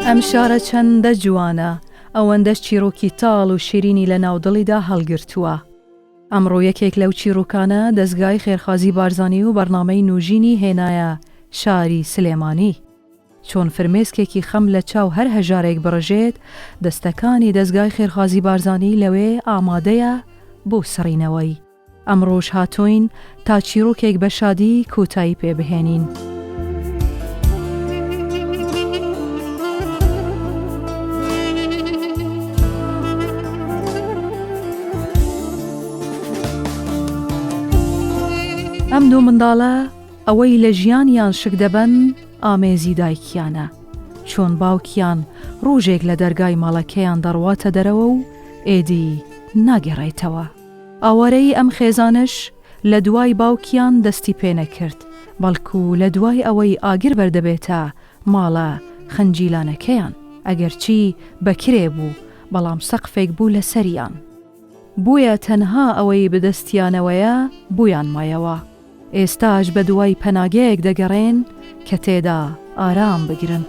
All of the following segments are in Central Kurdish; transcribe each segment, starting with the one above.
ئەم شارە چەندە جوانە، ئەوەندەش چیڕۆکی تاڵ و شیرینی لە ناو دڵیدا هەڵگرتووە. ئەمڕۆ یەکێک لەو چیڕۆکانە دەزگای خێرخوازی بارزانی و بەڕنامەی نوژینی هێنایە شاری سلێمانی. چۆن فرمێسکێکی خەم لە چاو هەر هەژارێک بڕژێت، دەستەکانی دەزگای خێرخوازی بارزانی لەوێ ئامادەیە بۆ سڕینەوەی. ئەمڕۆش هاتووین تا چیڕۆکێک بە شادی کۆتایی پێ بهێنین. ئەم دوو منداڵە ئەوەی لە ژیانیان شک دەبەن ئامێزی دایکیانە، چۆن باوکیان ڕۆژێک لە دەرگای ماڵەکەیان دەڕواتە دەرەوە و ئێدی ناگەڕێتەوە. ئاوارەیی ئەم خێزانەش لە دوای باوکیان دەستی پێ نەکرد، بەڵکو لە دوای ئەوەی ئاگر بەردەبێتە ماڵە خنجیلانەکەیان، ئەگەرچی بە کرێ بوو، بەڵام سەقفێک بوو لەسەریان. بۆیە تەنها ئەوەی بەدەستیانەوەیە بۆیان مایەوە. ئێستاش بەدوای پەناگەیەک دەگەڕێن کە تێدا ئارام بگرن.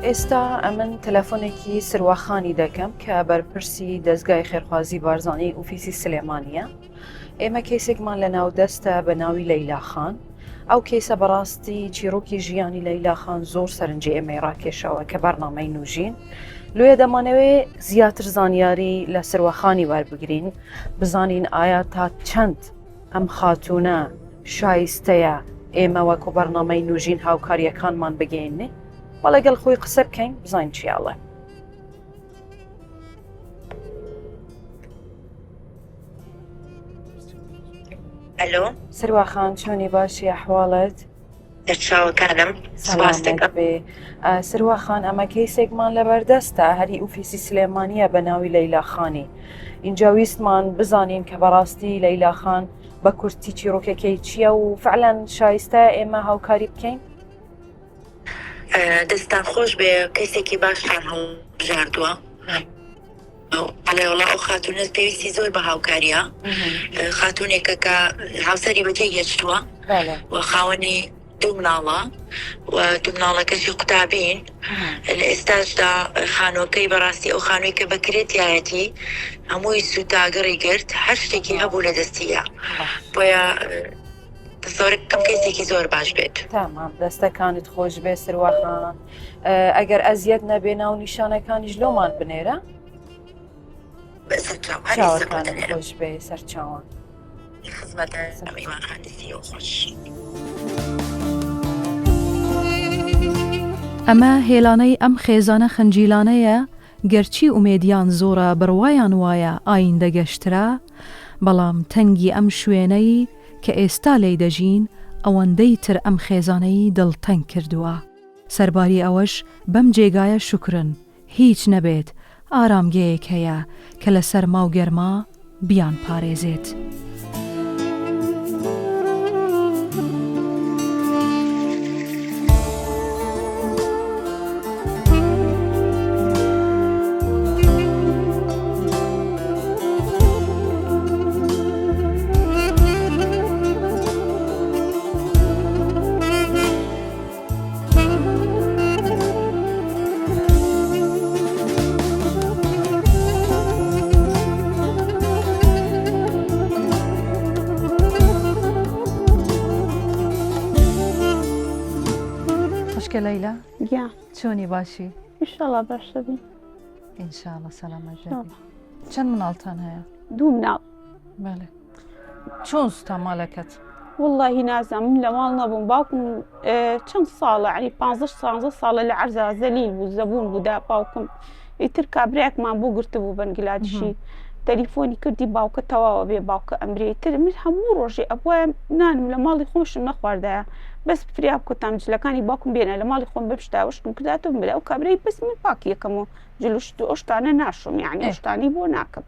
ئێستا ئەمن تەلەفۆنێکی سرواخانی دەکەم کە بەرپرسی دەزگای خێرخوازی بارزانی ئوفیسی سلێمانیە. ئێمە کەیسێکمان لە ناو دەستە بە ناوی لەیلا خان. ئەو کەیسە بەڕاستی چیڕۆکی ژیانی لەیلا خان زۆر سەرنجی ئێمەی ڕاکێشەوە کە بەرنامەی نوژین. لۆیە دەمانەوێ زیاتر زانیاری لە سروەخانی وەربگرین بزانین ئایا تا چەند ئەم خاتوونە شایستەیە ئێمە وەکو بەرنامەی نوژین هاوکاریەکانمان بگەینێ و لەگەڵ خۆی قسە بکەین بزانین چی ئەڵێ. ئەلۆ سروا خان چۆنی باشی ئەحواڵت؟ سەرچاوەکانم سپاس دەکەم. بێ سروا خان ئەمە کەیسێکمان لەبەردەستە هەری ئوفیسی سلێمانیە بە ناوی لەیلا خانی اینجا ویستمان بزانین کە بەڕاستی لەیلا خان بە کورتی چیڕۆکەکەی چییە و فعلەن شایستە ئێمە هاوکاری بکەین؟ دەستان خۆش بێ کەسێکی باشتان هەڵبژاردووە. بەڵێ وەڵا ئەو خاتوونە پێویستی زۆر بە هاوکاریە خاتوونێکە کە هاوسەری بەجێ هێشتووە و خاوەنی دوو مناڵە و دوو مناڵەکەشی قوتابین لە ئێستاشدا خانووەکەی بەڕاستی ئەو خانووی کە بەکرێتیایەتی هەمووی سووتاگەڕی گرت هەر شتێکی هەبوو لە دەستیە بۆیە تەسەورەکەم کەیسێکی زۆر باش بێت. تەمام دەستەکانت خۆش بێ سروا خان ئەگەر ئەزیەت نەبێ ناو نیشانەکانیش لۆمان بنێرە. چاوەکانت خۆش بێ سەرچاوان. خزمەتە ئیمان خان دەستی خۆش. ئەمە هێلانەی ئەم خێزانە خنجیلانەیە گەرچی ئومێدیان زۆرە بڕوایان وایە ئایندە گەشترە، بەڵام تەنگی ئەم شوێنەی کە ئێستا لێی دەژین ئەوەندەی تر ئەم خێزانەی دڵتەنگ کردووە. سەرباری ئەوەش بەم جێگایە شوکرن هیچ نەبێت ئارامگەیەک هەیە کە لە سەرما و گەرما بیانپارێزێت. خوشکە لەیلا گیان چۆنی باشی ئینشاڵا باشە بین ئینشاڵا سەلامەت دەبی چەند مناڵتان هەیە دوو مناڵ بەڵێ چۆن سوتا ماڵەکەت؟ وەڵاهی نازانم من لە ماڵ نەبووم باوکم چەند ساڵە عنی پ 16 ساڵە لە عەرزا زەلیل بوو زەبوون بوو دا باوکم ئیتر کابراەکمان بۆ گرتبوو بەنگلادشی تەلیفۆنی کردی باوکە تەواوە بێ باوکە ئەمرێ تر من هەموو ڕۆژێ ئەبوایە نانم لە ماڵی خۆشم نەخواردایە بەس فریا بکوتام جلەکانی باوکم بێنە لە ماڵی خۆم بپشتا وشکم کرداتەوە بمرە ئەو کابرای بەس من پاکی یەکەمەوە جل و شت و ئەو شتانە ناشۆم یعنی ئەو شتانی بۆ ناکەم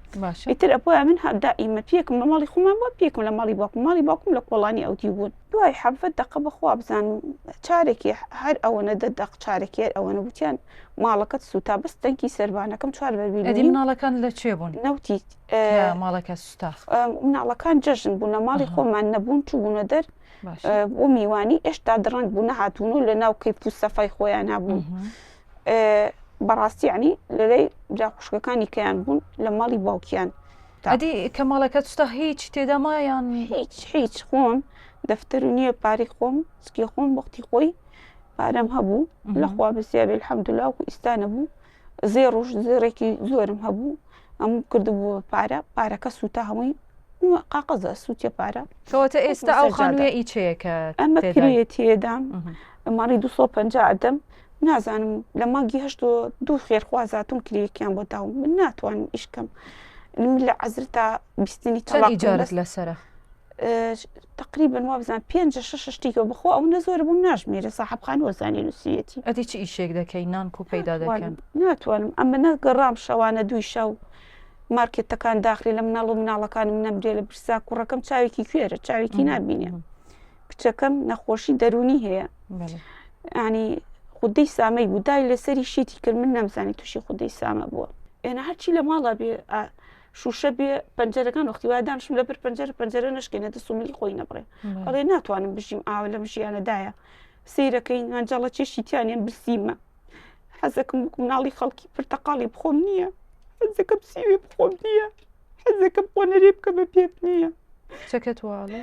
ئیتر ئەبوایە من دائیمە پێکم لە ماڵی خۆمان بووە پێکم لە ماڵی باوکم ماڵی باوکم لە کۆڵانی ئەو دیو بوون دوای حەڤە دەقە بەخوا بزانم چارێکی هەر ئەوەنە دە دەق چارێکی هەر ئەوەنە وتیان ماڵەکەت سووتا بەس دەنگی سەربانەکەم چوار بەربیل ئەدی مناڵەکان لە کوێ بوون؟ نەوتی. ماڵەکە سوتا مناڵەکان جەژن بوون لە ماڵی خۆمان نەبوون چوبوونە دەر بۆ میوانی ئێشتا درەنگ بوو نەهاتوون و لە ناو کەیف و سەفای خۆیان نبوون بەڕاستی عنی لەلای برا خوشکەکانی کەیان بوون لە ماڵی باوکیان ئەدی کە ماڵەکە سوتا هیچ تێدا مایان هیچ هیچ خۆم دەفتەر و نییە پارەی خۆم سکی خۆم وەختی خۆی پارەم هەبوو لەخوا بەسیابێ الحەمدلله وەکو ئیستا نەبوو زێڕ و زێڕێکی زۆرم هەبوو هەموو کردبوو بە پارە پارەکە سووتا هەمووی قاقەزە سووتە پارە کەواتە ئێستا ئەو خانوویە ئی چەیە کە ئەمە کرێ تێدام ماڵی 250 ئەدەم نازانم لە مانگی هەشت و دوو خێرخوازاتون کرێکیان بۆ داوم من ناتوانم ئیشکەم من لە عەزر تا بیستنی چەند ئیجارت لەسەرە؟ تقریبا وابزانم پێنج شەش شتێکەوە بخۆ ئەو نە زۆر بووم ناژمێرە ساحب خانووە زانێ نووسیەتی ئەدی چ ئیشێک دەکەی نان کو پەیدا دەکەن ناتوانم ئەمە نەگەڕام شەوانە دووی شەو مارکێتەکان داخلی لە مناڵ و مناڵەکانم نەمرێ لە برسا کوڕەکەم چاوێکی کوێرە چاوێکی نابینێ کچەکەم نەخۆشی دەرونی هەیە ینی خودەی سامەی بوو دای لەسەری شێتی کرد من نەمزانی تووشی خودەی سامە بووە ئێنە هەرچی لە ماڵە بێ شوشە بێ پەنجەرەکان وەختی وایە دانیشم لەبەر پەنجەرە پەنجەرە نەشکێنێ دەست و ملی خۆی نەبڕێ ئەڵێ ناتوانم بژیم ئاوە لەم ژیانەدایە سەیرەکەی مەنجەڵە چێشی تیانێن برسیمە حەزەکەم وەکو مناڵی خەڵکی پرتەقاڵی بخۆم نییە حەزەکەم سیوێ بخۆم نییە حەزەکەم قۆنەرێ بکە بە پێم نییە کچەکەت واڵێ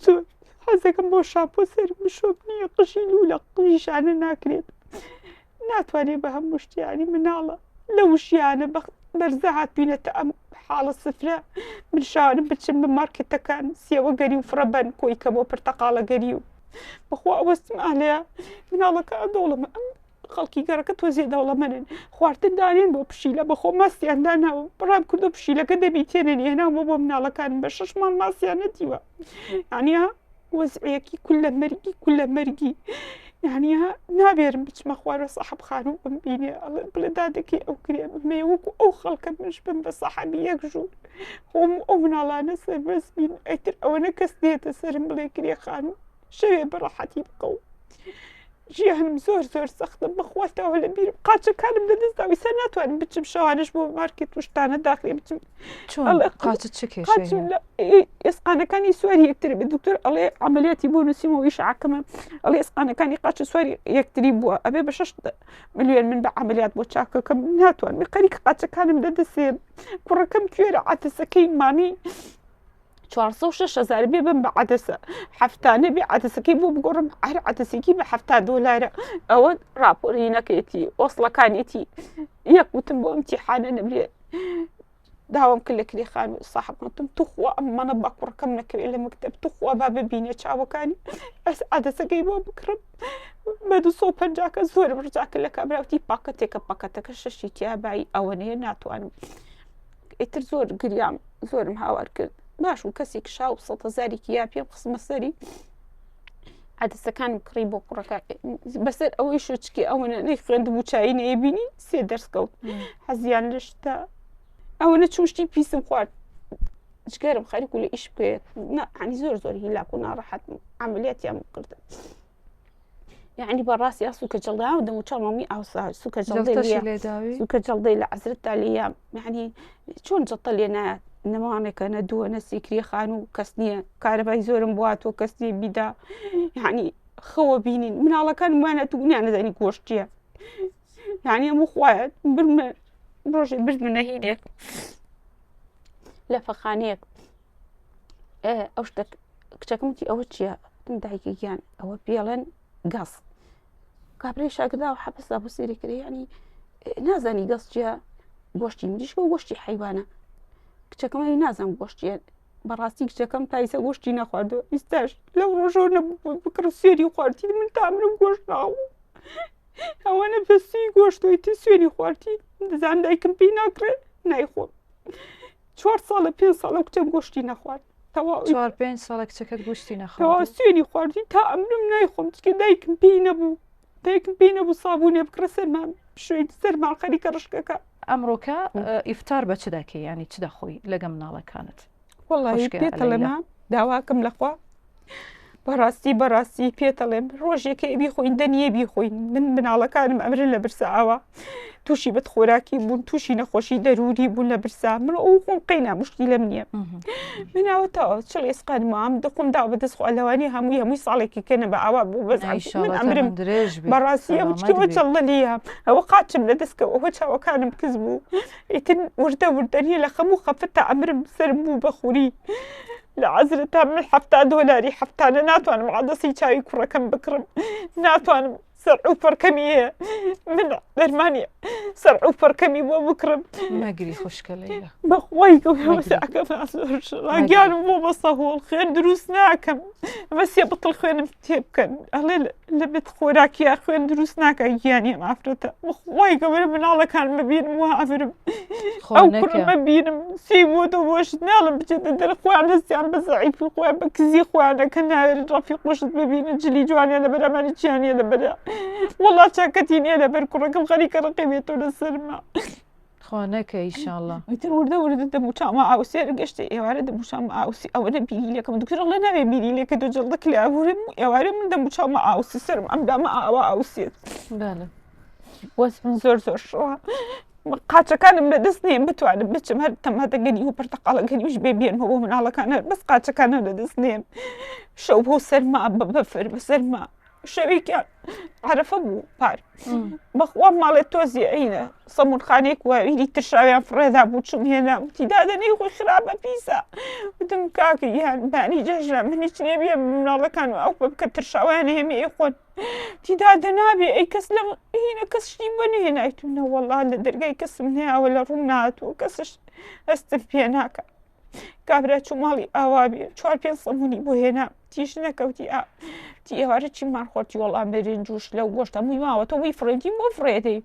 زۆر حەزەکەم بۆ شاپۆ سەر بشۆم نییە قژی لوولە قژی شانە ناکرێت ناتوانێ بە هەموو شتێ یانی مناڵە لەو ژیانە بە بەرزە هاتوینەتە ئەم حاڵە سفرە من شارم بچم بە مارکێتەکان سێوە گەری و فڕە بەن کۆی کە بۆ پرتەقاڵە گەری و بەخوا ئەوەستم ئالەیە مناڵەکە دەوڵەمە ئەم خەڵکی گەڕەکە تۆزێ دەوڵەمەنن خواردن دانێن بۆ پشیلە بەخۆ ماستیان داناوە بڕام کردو پشیلەکە دەبی تێنێن هێناومە بۆ مناڵەکانم بە شەش مانگ ماسیان نەدیوە یانە وەزعیەکی کولە مەرگی کولە مەرگی یعنی نابێرم بچمە خوارە سەحب خانوو بمبینێ ئەڵێ بڵێ دادەکەی ئەو کرێ بمێ وەکو ئەو خەڵکە منش بم بە سەحەبی یەک ژوور خۆم و ئەو مناڵانە سەربەست بین ئەیتر ئەوەنە کەس دێتە سەرم بڵێ کرێ خانوو شەوێ بەڕەحەتی بکەو ژیانم زۆر زۆر سەختە بەخوا تاوە لە بیرم قاچەکانم لە دەست داوی سەر ناتوانم بچم شەوانش بۆ مارکێت و شتانە داخلی بچم قاچت چ کێشەی ئێسقانەکانی سواری یەکتری بێ دکتۆر ئەڵێ عملیاتی بۆ نووسیمەوە ئیش عکەمە ئەڵێ ئێسقانەکانی قاچە سواری یەکتری بووە ئەبێ بە 6 ملیۆن من بە عملیات بۆ چاکەکەم ناتوانم قەریک قاچەکانم لە دەسێ کوڕەکەم کوێرە عەتەسەکەی مامی 406 هزار بێ بم بە عەدەسە هەفتانە بێ عەدەسەکەی بۆ بگۆڕم هەر عەدەسێکی بە هەفتا دۆلارە ئەوە راپۆرینەکەیەتی ئۆسڵەکانیەتی یەک وتم بۆ ئیمتیحانە نەبێ داوام کرد لە کرێ خان و ساحب وتم توخوا ئەم مەنە با کوڕەکەم نەکەوێ لە مەکتەب توخوا با ببینێ چاوەکانی ئەس عەدەسەکەی بۆ بکڕم بە 250 کە زۆرم ڕجا کرد لە کابرا وتی پاکەتێکە پاکەتەکە شەشی تیا بایی ئەوەنەیە ناتوانم ئیتر زۆر گریام زۆرم هاوار کرد باش و کەسێک شا و سە هزارێکی یا پێم خستمە سەری عدەسەکانم کڕی بۆ کوڕەکە بەسەر ئەوەی شوچکی ئەوەنە نەی خوێند بوو چایی نەیبینی سێ دەرس کەوت حەزیان لە شتە ئەوەنە چوشتی پیسم خوارد جگەرم خەریک و لە ئیش بکەوێت عنی زۆر زۆر هیلاک و ناڕەحەت عملیاتیان کردم یعنی بەڕاستی یا سوکە جەڵدا و دەم و چاومەمی ئاوسا سوکە جەڵدەی سوکە جەڵدەی لە عزرت تا لێە یعنی چۆن جەڵتە لێ نایات نەماڵێکە نە دووە نە سیکری خان و کەس نییە کارەبای زۆرم بواتەوە کەس نییە بیدا یعنی خەوە بینین مناڵەکان وانە تو نیانەزانی گۆشتیە یعنی هەموو خوایە برمە ڕۆژێ بردمە هینێک لە فەخانەیەک ئەو شتە کچەکەم وتی ئەوە چییە؟ وتم دایکە گیان ئەوە پێڵێن گەز کابرای شاگردا و حەپسا بۆ سێری کرد یعنی نازانی گەز چییە گۆشتی مریشکە و گۆشتی حیوانە کچەکەم ئەی نازانم گۆشتیە بەڕاستی کچەکەم تایسە گۆشتی نەخواردو ئیستاش لەو ڕۆژەوە نەبوو بکڕ سوێری خواردی من تامرم گۆشت ناوە ئەوەنە بەسی گۆشتۆی تی سوێری خواردی دەزان دایکم پێی ناکرێ نایخۆم چوار ساڵە پێ ساڵە کچەم گۆشتی نەخوارد تەواو چوار پێنج ساڵە کچەکەت گۆشتی نەخوارد تەواو سوێنی خواردی تا ئەمرم نایخۆم چکە دایکم پێی نەبوو دایکم پێی نەبوو سابوونێ بکڕە سەرمان بشۆین سەرمان خەریکە ڕشکەکە. ئەمڕۆکە ئیفتار بە چ دەکەی یانی چ دەخۆی لەگە مناڵەکانت؟ وەڵی خوشکە پێتەڵێمە لەیلا. داواکەم لەخوا. بەڕاستی بەڕاستی پێتەڵێم ڕۆژێکە بیخۆین دەنیە بیخۆین من مناڵەکانم ئەمرن لە برسا ئاوا تووشی بەد خۆراکی بوون تووشی نەخۆشی دەروونی بوون لە برسا من ئەو خۆم قەینا مشکیلەم نییە مناوە تاوە چڵ ئێسقان مام دەخۆم دا بەدەست خۆ لەوانی هەمووی هەمووی ساڵێکی کەنە بە ئاوا بوو بەس من ئەمرم درێژ بەڕاستی ئەو چکەوە چڵلیە ئەوە قاچم لە دەستکەوە ئەوە چاوەکانم کز بوو ئیتر وردە وردە نییە لە خەم و خەفەت تا ئەمرم سەرم بوو بە خوری لە عەزرە تا من حەفتا دۆلاری حەفتانە ناتوانم عەدەسی چاوی کوڕەکەم بکڕم ناتوانم سەر و پڕکەمی هەیە من دەرمانی سەر و پڕکەمی بۆ بکڕم مەگری خوشکە لەیلا بەخوای گەورەگیانم بۆ بەسە هۆڵ خوێن دروست ناکەم بەسیە بتڵ خوێنم تێ بکەن ئەڵێ لە بێت خۆراکیە خوێن دروست ناکە گیانی ئەم ئافرەتە بەخوای گەورە مناڵەکان ببینم وا ئەمرم ئەو کوڕم ببینم سی بۆ تۆ بۆشت ناڵم بچێتە دەر خۆیان هەستیان بە زەعیفی خۆیان بە کزی خۆیان دەکەن ناوێرن ڕەفیق خۆشت ببینن جلی جوانیان لەبەر ئەمانی چیان نییە لەبەرە وەڵا چاکەتی نییە لەبەر کوڕەکەم خەریکە ڕقی بێتەوە لەسەرما خوا نەکە ئیشاڵڵا. ئیتر وردە وردە دەموچاومە ئاوسێ گەشتە ئێوارە دەموچاومە ئاوسی ئەوەنە بیری لێکەم دکتۆر ئەڵێ نابێ بیری لێکە دۆ جەڵدە کلاورم ئێوارە من دەموچاومە ئاوسی سەرم ئەم دامە ئاوا ئاوسێت بەڵێ وەس من زۆر زۆر شڕە قاچەکانم لە دەست نێم بتوانم بچم هەر تەماتە گەنی و پرتەقاڵە گەنیش بێ بێنمەوە بۆ مناڵەکان هەر بەس قاچەکانم لە دەست نێم شەو بۆ سەرما بە بەفر بە سەرما شەوێکیان عرفە بوو پار بەخوا ماڵێ تۆزی عینە سەمونخانەیەک واویری ترشاویان فڕێدا بوو چم هێنا وتی دادە نەی خۆی خراپە پیسە وتم کاکە گیان بانی جەژنە من هیچ نییە بێ مناڵەکان و ئەو بکە ترشاویان هێمە ئەی خۆن تی دادە نابێ ئەی کەس لە هینە کەس شتی بۆ نهێنایتون نەوەڵا لە دەرگای کەسم نەیاوە لە ڕووم ناتوە کەسش هەستم پێ ناکە کابرا چوو ماڵی ئاوا بێ چوار پێ سەمونی بۆ هێنا تیش نەکەوتی ئا تی ئێوارە چیمان خۆرتی وەڵام برنج و شلە و گۆشت هەمووی ماوە تۆ بووی فڕێتی بۆ فڕێدەی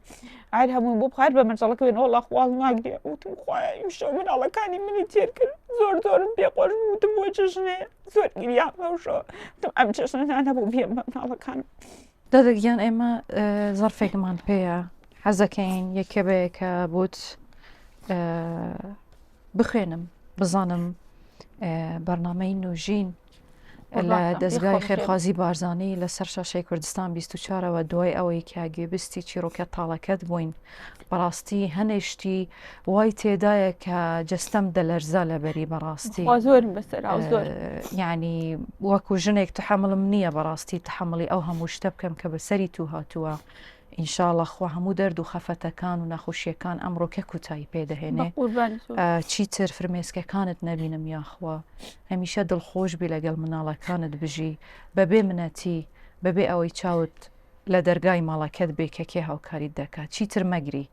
ئار هەمووی بۆ بخار بە مەجەڵەکە بێن وەڵا خواڵ ناگرێ وتم خوایە ئیمشەو مناڵەکانی منی تێر کرد زۆر زۆرم پێ خۆش بوو وتم بۆ چەشنەیە زۆر گریام ئەو شەوە وتم ئەم چەشنە نانەبوو بێم بە مناڵەکانم دادە گیان ئێمە زەرفێکمان پێیە حەزەکەین یەکێ بە یەکە بۆت بخوێنم بزانم بەرنامەی نوژین لە دەستگای خێرخوازی بارزانانی لەسەر شاشەی کوردستان 24ەوە دوای ئەوەی کە گوێبستی چیرۆکە تاڵەکەت بووین بەڕاستی هەنێشتی وای تێدایە کە جەستەم دەلەرزا لەبەری بەڕاستی زۆرم بەسەر زۆر یعنی وەکو ژنێک تحملم نییە بەڕاستی تحملی ئەو هەموو شتە بکەم کە بەسەری تو هاتووە ان شاء اللە خوا هەموو دەرد و خەفەتەکان و ناخۆشیەکان ئەمڕۆکە کوتایی پێ دەهێنێ چیتر فرمێسکەکانت نەبینم یاخوا هەمیشە دڵخۆش بی لەگەڵ مناڵەکانت بژی بەبێ منەتی بەبێ ئەوەی چاوت لە دەرگای ماڵەکەت بێ کە کێ هاوکاریت دەکات چیتر مەگری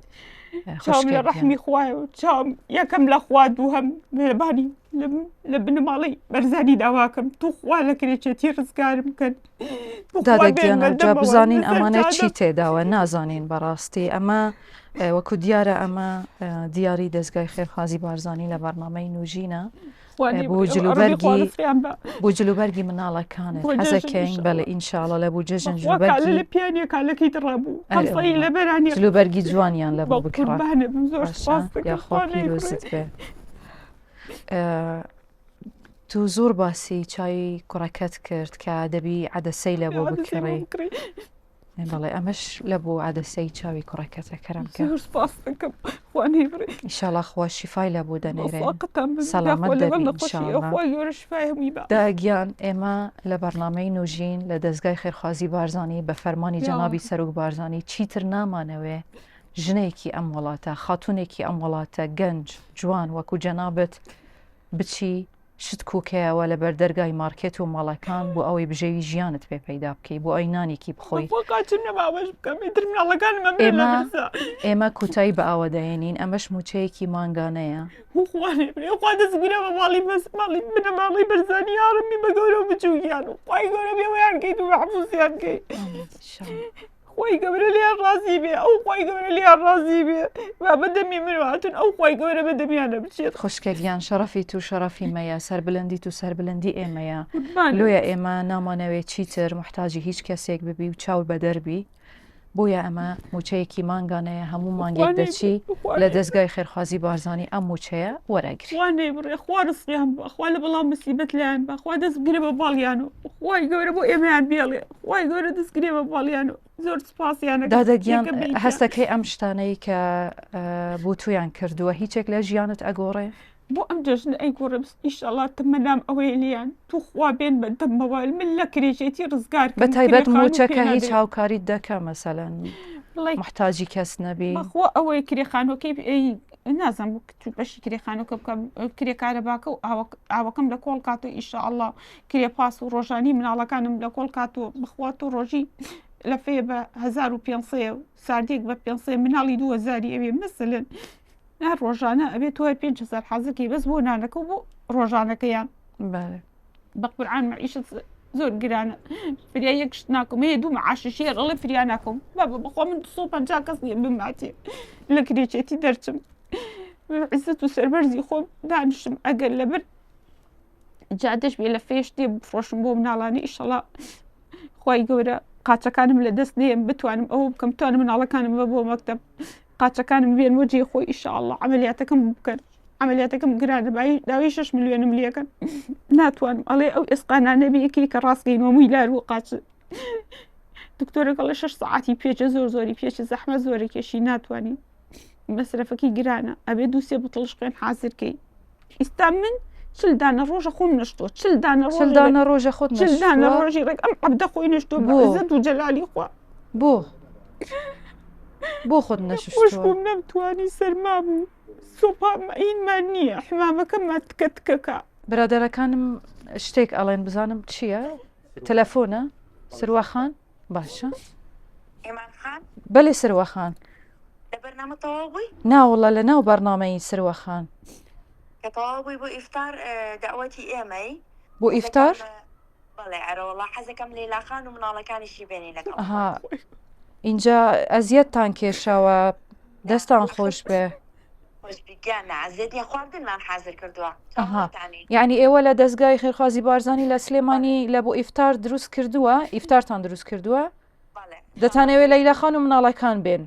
چاوم لە ڕەحمی خوایە و چاوم یەکەم لە خوا دووهەم مێرەبانی لە بنەماڵەی بەرزانی داواکەم تو خوا لە کرێچێتی ڕزگارم بکەن دادەگیانە بزانین ئەمانە چی تێداوە نازانین بەڕاستی ئەمە وەکو دیارە ئەمە دیاری دەستگای خێرخوازی بارزانانی لە بەرنامەی نوژینە بۆ جلوبەرگی بۆ جلوبەرگی مناڵەکانت حەزەکەین بەڵێ ئینشاڵە لە بۆ جەژن جلوبەرگی لە پیانیەکە لەکەی دڕابوو لەبەرانی جلوبەرگی جوانیان لە بۆ بکڕە زۆر یاخوا پیرۆزت بێ تو زۆر باسی چای کوڕەکەت کرد کە دەبی عەدەسەی لە بۆ بکڕی بەڵێ ئەمەش لە بۆ عەدەسەی چاوی کوڕەکەتە کەرم کە زۆر سپاس دەکەم خوا نەیبڕێ ئینشاڵا خوا شیفای لە بۆ دەنێرێ سەلامەت دەبی ئینشاڵا خوا گەورە شیفای هەمووی با دا گیان ئێمە لە بەرنامەی نوژین لە دەزگای خێرخوازی بارزانی بە فەرمانی جەنابی سەرۆک بارزانی چیتر نامانەوێ ژنێکی ئەم وڵاتە خاتونێکی ئەم وڵاتە گەنج جوان وەکو جەنابت بچی شت کوکەیەوە لە بەر دەرگای مارکێت و ماڵەکان بۆ ئەوەی بژێوی ژیانت پێ پەیدا بکەی بۆ ئەوی نانێکی بخۆی. بەخوا قاچم نەما بەش بکەم ئیتر مناڵەکانم ئەمرن لە ئێمە برسا. ئێمە کوتایی بە ئاوە دەهێنین ئەمەش موچەیەکی مانگانەیە. خوا نەیبرێ خوا دەستگیرە بە ماڵی بەس ماڵی بنەماڵەی بەرزانی یاڕەبی بە گەورە و بچووکیان خوای گەورە بێوەیان کەیت و مەحفوزیان کەی. ئامین ان شاء اللە. خوای گەورە لێیان ڕازی بێ ئەو خوای گەورە لێیان ڕازی بێ با بە دەمی من هاتون ئەو خوای گەورە بە دەمیانە بچێت. خوشکە گیان شەڕەفی تو شەڕەفی مەیە سەربلندی تو سەربلندی ئێمەیە لۆیە ئێمە نامانەوێ چیتر موحتاجی هیچ کەسێک ببی و چاو بەدەر بی بۆیە ئەمە موچەیەکی مانگانەیە هەموو مانگێک دەچی لە دەزگای خێرخوازی بارزانی ئەم موچەیە وەرەگری. خوا نەیبڕێ خوا ڕزقیان با خوا لە بەڵا مسیبەت لایان با خوا دەست بگرێ بە باڵیان و. خوای گەورە بۆ ئێمەیان بێڵێ خوای گەورە دەستگرێ بە باڵیان و زۆر سپاسیان ئەکەم. دادە گیان یەکە بە یەکە. هەستەکەی ئەم شتانەی کە بۆ تویان کردووە هیچێک لە ژیانت ئەگۆڕێ؟ بۆ ئەم جەژنە ئەیگۆڕێ بس ئیشەڵا تەمەنام ئەوەیە لێیان توخوا بێن بە دەمەوە من لە کرێچێتی ڕزگار بە کەن تایبەت کرێ خانوو پێ موچەکە هیچ نادرێ. هاوکاریت دەکا مەسەلەن وەڵای موحتاجی کەس نەبی؟ بەخوا ئەوەیە کرێ خانووەکەی ئەی نازانم بەشی کرێ خانووەکە بکە کرێ کارەباکە و ئاوەکەم لە کۆڵ کات و ئیشەڵا کرێ پاس و ڕۆژانی مناڵەکانم لە کۆڵ کات و بەخوا تۆ ڕۆژی لە فێ بە 1500 و ساردێک بە 500 مناڵی 2000 ئەوێ مەسەلەن نا ڕۆژانە ئەبێ تۆ 5000 حازرکەی بەس بۆ نانەکە و بۆ ڕۆژانەکەیان بەڵێ بە قورعان مەعیشەت زۆر گرانە فریا یەک شت ناکەم هەیە دوو معاشی شێر ئەڵێ فریا ناکەم بابە بەخوا من 250 کەس نییە بماتێ لە کرێچێتی دەرچم عزت و سەربەرزی خۆم دانیشم ئەگەر لەبەر جادەش بێ لە فێش دێ بفرۆشم بۆ مناڵانی ئیشەڵا خی گەورە قاچەکانم لە دەست نێم بتوانم ئەوە بکەم توانم مناڵەکانم بە بۆ مەکتب قاچەکانم بێن بۆ جێی خۆی ئیشەڵا عملیاتەکەم بکەن عملیاتەکەم گرانە بای داوای 6 ملیۆنم لەکەن ناتوانم ئەڵێ ئەو ئێسقانانە بێ یەکێک کە ڕاستگەینەوە مووی لار و قاچ دکتۆرەکە لە 6 سعاتی پێچە زۆر زۆری پێچە زەحمە زۆرە کێشی ناتوانین مەسرەفەکەی گرانە ئەبێ دووسێ بتڵش خوێن حازرکەی ئیستا من چل دانە ڕۆژە خۆم نشتووە چل دانە چل دانە ڕۆژە خۆت چل دانە ڕۆژی ڕێک ئەم عەبدە خۆی نشتووە بە عزەت و جەلالی خوا بۆ بۆ خۆت نەشتووە بووم نەمتوانی سەرما بوو سۆپا ئینمان نییە حمامەکەمان تکە تکەکە برادەرەکانم شتێک ئەڵێن بزانم چییە تەلەفۆنە سرواخان باشە ئیمان خان بەلێ سروە خان. لە بەرنامە تەواو بووی؟ نا وەڵا لە ناو بەرنامەیین سروە خان. کە تەواو بووی بۆ ئیفتار دەعوەتی ئێمەی. بۆ ئیفتار؟ بەڵێ ئەرەوەڵا حەزەکەم لەیلا خان و مناڵەکانیشی بێنی لەگەڵ خۆت. ئەها ئینجا ئەزیەتتان کێشاوە دەستان خۆش بێ. خۆشبی گیان نا ئەزیەت نیە خواردنمان حازر کردووە ئەها چاوەڕێتانین. یعنی ئێوە لە دەزگای خێرخوازی بارزانی لە سلێمانی لە بۆ ئیفتار دروست کردووە ئیفتارتان دروست کردووە؟ بەڵێ دەتانەوێ لەیلا خان و مناڵەکان بێن؟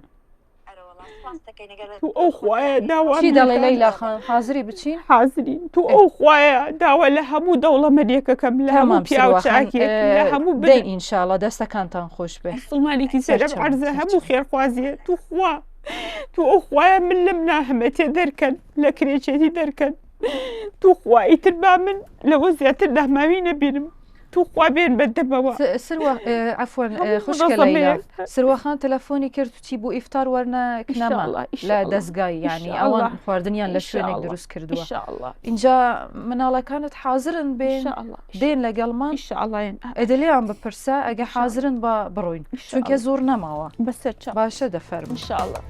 ئەرەوەڵا سوپاس دەکەین ئەگەر تو ئەو خوایە داوام چی دەڵێ لێتان لەیلا خان حازری بچین؟ حازرین تو ئەو خوایە داوا لە هەموو دەوڵەمەندێکەکەم لە هەموو تەمام پیاو سروە خان چاکێک لە هەموو بن دەین ئینشاڵڵا دەستەکانتان خۆش بێ مسوڵمانێکی سەرم سەرچاوم عەرزە هەموو سەرچاوم. خێرخوازیە تو خوا تو ئەو خوایە من لەم ناهەمەتێ دەرکەن لە کرێچێتی دەرکەن تو خوا ئیتر با من لەوە زیاتر داماوی نەبینم تو خوا بێن بە دەمەوە. سروە عەفوەن هەموو خوشکە لەیلا منەزەمەیەک. سروە خان تەلەفۆنی کرد وتی بۆ ئیفتار وەرنە کنەما ئیشاڵڵا لە ئیشاڵڵا دەزگای یانی ئەوان ئیشاڵڵا خواردنیان لە شوێنێک ئیشاڵڵا دروست کردووە ئیشاڵڵا ئینجا مناڵەکانت حازرن بێن ئیشاڵڵا دێن لەگەڵمان ئیشاڵڵا یەن ئەدە لێیان بپرسە ئەگە ئیشاڵڵا حازرن با بڕۆین چونکە ئیشاڵڵا زۆر نەماوە بەسەر چاو باشە دەفەرموو. ئیشاڵڵا.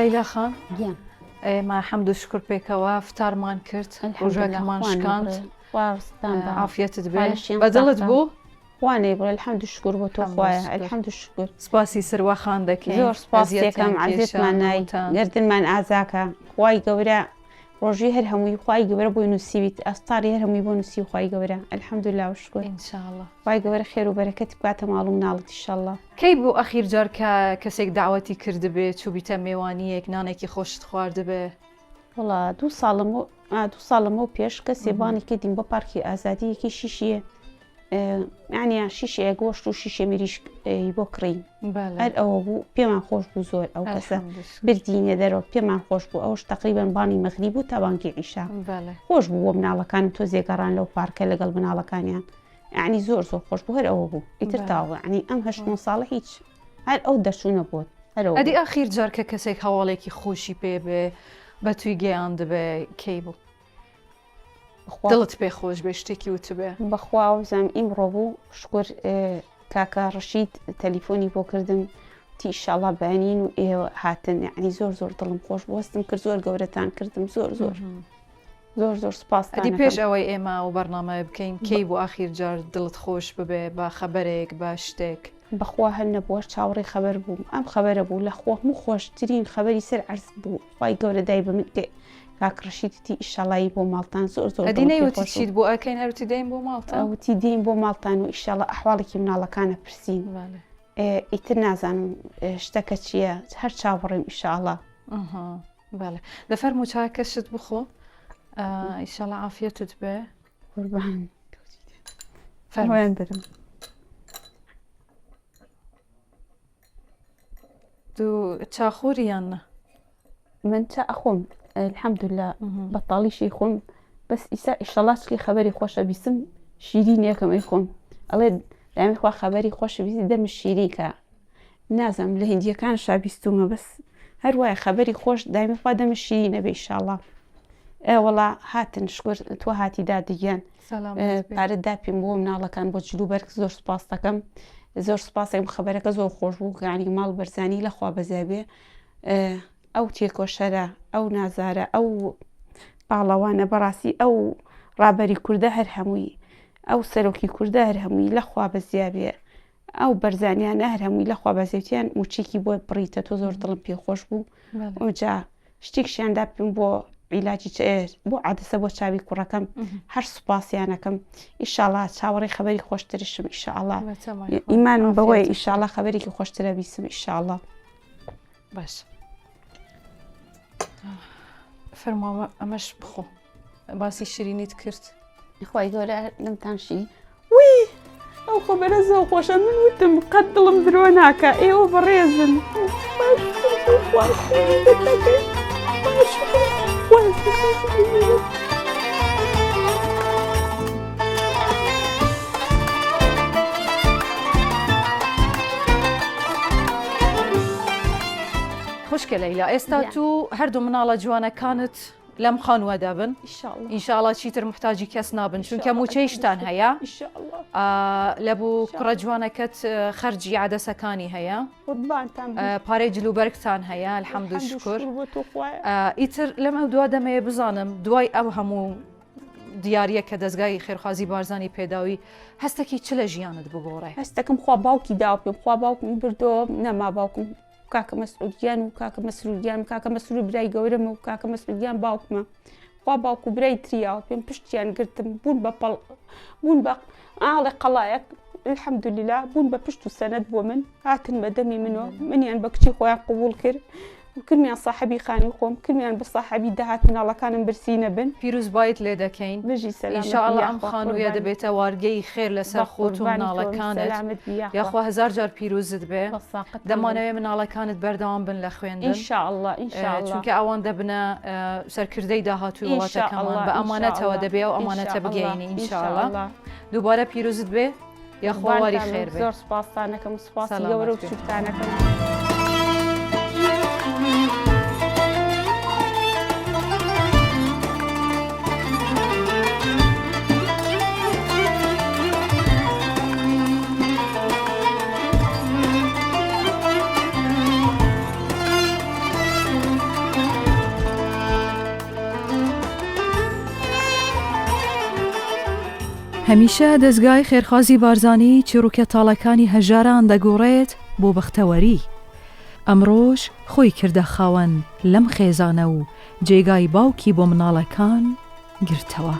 لەیلا خان گیان ئێمە حەمد و شکر پێکەوە فتارمان کرد ڕۆژەکەمان شکاند عافیەتت بێ بەدڵت بوو؟ وانەی بڵێ الحمد شکر بۆ تۆ خوایە الحمد شکر سپاسی سروە خان دەکەین زۆر سپاس دەکەم عەزێتمان نای گەردنمان ئازاکە خوای گەورە ڕۆژی هەر هەمووی خوای گەورە بۆی نووسیویت ئەستاری هەر هەمووی بۆ نووسی خوای گەورە الحمدلله و شکر ان شاء الله خوای گەورە خێر و بەرەکەتی بکاتە ماڵ و مناڵت ان شاء الله کەی بوو ئەخیر جار کە کەسێک دەعوەتی کردبێ چووبیتە مێوانییەک نانێکی خۆشت خواردبێ؟ وەڵا دوو ساڵم دوو ساڵەمەو پێش کەسێ بانی کردیم بۆ پارکی ئازادی یەکی شیشیە یعنی شیشەیە گۆشت و شیشە میریشک بۆ کڕین هەر ئەوە بوو پێمان خۆش بوو زۆر ئەو کەسە بردینە دەرەوە پێمان خۆش بوو ئەوش تقریبان بانی مەغری بوو تا بانکی عیشا خۆش بوو بۆ مناڵەکانم تۆزێ گەڕان لەو پارکە لەگەڵ مناڵەکانیان یعنی زۆر زۆر خۆش بوو هەر ئەوە بوو ئیتر تاوە ینی ئەم هەشت ساڵە هیچ هەر ئەو دەرچوونە بۆت هەر ئەوە ئەدی بوو. ئاخیر جار کە کەسێک هەواڵێکی خۆشی پێ بێ بە توی گەیاندبێ کەی بوو؟ دڵت پێ خۆش بێ شتێکی وتبێ؟ بەخوا وزم ئیمڕۆ بوو شکر کاکە ڕەشید تەلیفۆنی بۆ کردم وتی ئیشاڵا بەیانین و ئێوە هاتن یعنی زۆر زۆر دڵم خۆش بوو هەستم کرد زۆر گەورەتان کردم زۆر زۆر زۆر زۆر سپاس ئەدی پێش ئەوەی ئێمە و بەرنامەیە بکەین کەی بۆ ئاخیر جار دڵت خۆش ببێ بە خەبەرێک بە شتێک؟ بەخوا هەر نەبووە چاوەڕێی خەبەر بووم ئەم خەبەرە بوو لە خوا هەموو خۆشترین خەبەری سەر عەرز بوو خوای گەورە دای بە من کە کاک ڕەشید وتی ئیشەڵایی بۆ ماڵتان زۆر زۆر ئەدی نەیوتی چیت بۆ ئەکەین هەر وتی دێین بۆ ماڵتان وتی دێین بۆ ماڵتان و ئیشەڵا ئەحواڵێکی مناڵەکانە پرسین ئیتر نازانم شتەکە چییە هەر چاوەڕێم ئیشەڵا بەڵێ دەفەرموو چاکەشت بخۆ ئیشەڵا عافیەتت بێ قوربان فەرموویان درم تو چاخۆری یان نا؟ من چا ئەخۆم الحمدلله بەتاڵیشی خۆم بەس ئیسا ئیشەڵا چلی خەبەری خۆشە بیسم شیرین یەکەم ئەی خۆم ئەڵێ دامی خوا خەبەری خۆشە بیسی دەم شیرینکە نازانم لە هندیەکان شا بیستومە بەس هەر وایە خەبەری خۆش دایمی خوا دەمت شیرینە بێ ئیشاڵا ئێ وەڵا هاتن شکر تۆ هاتی دادە گیان پارە داپیم بۆ مناڵەکان بۆ جلو بەرگ زۆر سپاس دەکەم زۆر سپاسێکم خەبەرەکە زۆر خۆش بوو گانی ماڵ بەرزانی لەخوا بەزیابێ ئەو تێکۆشەرە ئەو نازارە ئەو پاڵەوانە بەڕاستی ئەو ڕابەری کوردە هەر هەمووی ئەو سەرۆکی کوردە هەر هەمووی لەخوا بەزیابێ ئەو بەرزانیانە هەر هەمووی لەخوا بەزێتیان موچێکی بۆ بڕیتە تۆ زۆر دڵم پێ خۆش بوو ئەوجا شتێکشیان دا پێم بۆ عیلاجی بۆ عادەسە بۆ چاوی کوڕەکەم هەر سوپاسیانەکەم ئیشاڵا چاوەڕێی خەبەری خۆشترشم ئیشاڵا ئیمانم بەوەی ئیشاڵا خەبەرێکی خۆشترە بیسم ئیشاڵا باش فەرماوە ئەمەش بخۆ باسی شیرینیت کرد خوای گەورە لەمتان شی وی ئەو خەبەرە زۆر خۆشە من وتم قەت دڵم درۆ ناکە ئێوە بەڕێزن خوشکە لەیلا ئێستا تو هەردوو مناڵە جوانەکانت لەم خانووەدا بن ئینشاءڵا چیتر محتاجی کەس نابن چونکە موچەیشتان هەیە لە بوو کوڕە جوانەکەت خەرجی عادەسەکانی هەیە پارەی جلوبەرگتان هەیە الحەمد شکر ئیتر لەم ئەو دوا دەمەیە بزانم دوای ئەو هەموو دیارە کە دەستگای خێرخوازی بارزانانی پێداوی هەستەکی چ لە ژیانت بگۆڕێ هەستەکەم خوا باوکی داو پێم خوا باوکم بردۆ نەما باوکم کاکە مەسعود گیان و کاکە مەسرور گیان کاکە مەسرور برای گەورەمە و کاکە مەسعود گیان باوکمە خوا باوک و برای تریاوە پێم پشتیان گرتم بوون بە پەڵ بوون بە ئاڵێ قەڵایەک الحەمدللا بوون بە پشت و سەنەد بۆ من هاتن بە دەمی منەوە منیان بە کچی خۆیان قبوڵ کرد کردمیان ساحەبی خانی خۆم کردمیان بە ساحەبی داهات مناڵەکانم برسی نەبن. پیرۆزبایت لێ دەکەین بژی سەلامەت ان شاء اللە ئەم خانوویە دەبێتە وارگەی خێر لەسەر خۆت و مناڵەکانت یاخوا هەزار جار پیرۆزت بێ دەمانەوێ مناڵەکانت بەردەوام بن لە خوێندن چونکە ئەوان دەبنە سەرکردەی داهاتووی وڵاتەکەمان بە ئەمانەتەوە دەبێ ئەو ئەمانەتە بگەینی ان شاء اللە دووبارە پیرۆزت بێ یاخوا واری خێر بێ زۆر سوپاستانەکەم سوپاسی گەورە و بچووکتانەکەم. هەمیشە دەزگای خێرخوازی بارزانی چیڕوکە تاڵەکانی هەژاران دەگۆڕێت بۆ بەختەوەری. ئەمڕۆش خۆی کردە خاوەن لەم خێزانە و جێگای باوکی بۆ مناڵەکان گرتەوە.